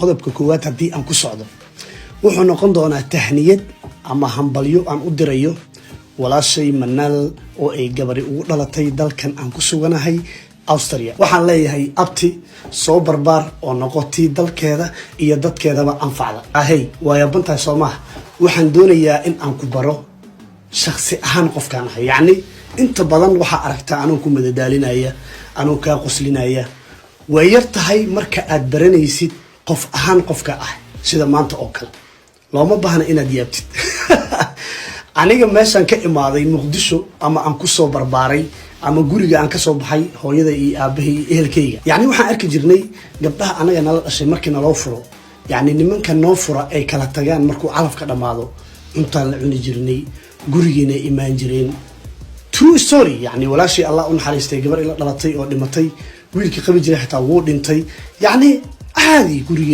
Qodobka koowaad haddii aan ku socdo, wuxuu noqon doonaa tahniyad ama hambalyo aan u dirayo walaashay Manaal oo ay gabari ugu dhalatay dalkan aan ku suganahay, Austria. Waxaan leeyahay, abti, soo barbaar oo noqotii dalkeeda iyo dadkeedaba anfacda. Ahey, waa yaabantahay, soo maaha? Waxaan doonayaa in aan ku baro shaksi ahaan qofkaan ahay. Yacni, inta badan waxaa aragtaa anuu ku madadaalinaya, anuu kaa qoslinaya. Way yar tahay marka aad baranaysid qof ahaan qofka ah sida maanta oo kale. Looma baahna inaad yaabtid. Aniga meeshaan ka imaaday, Muqdisho, ama aan kusoo barbaaray ama guriga aan kasoo baxay, hooyada iyo aabahay iyo ehelkayga, yacni, waxaan arki jirnay gabdhaha anaga nala dhashay markii naloo furo, yacni, nimanka noo fura ay kala tagaan, markuu calafka dhammaado cuntaan la cuni jirnay, gurigiina imaan jireen. True story. Yani, walaashii, Allah u naxariistay, gabar ila dhalatay oo dhimatay, wiilkii qabi jiray xitaa wuu dhintay. Yacni, caadi gurigii.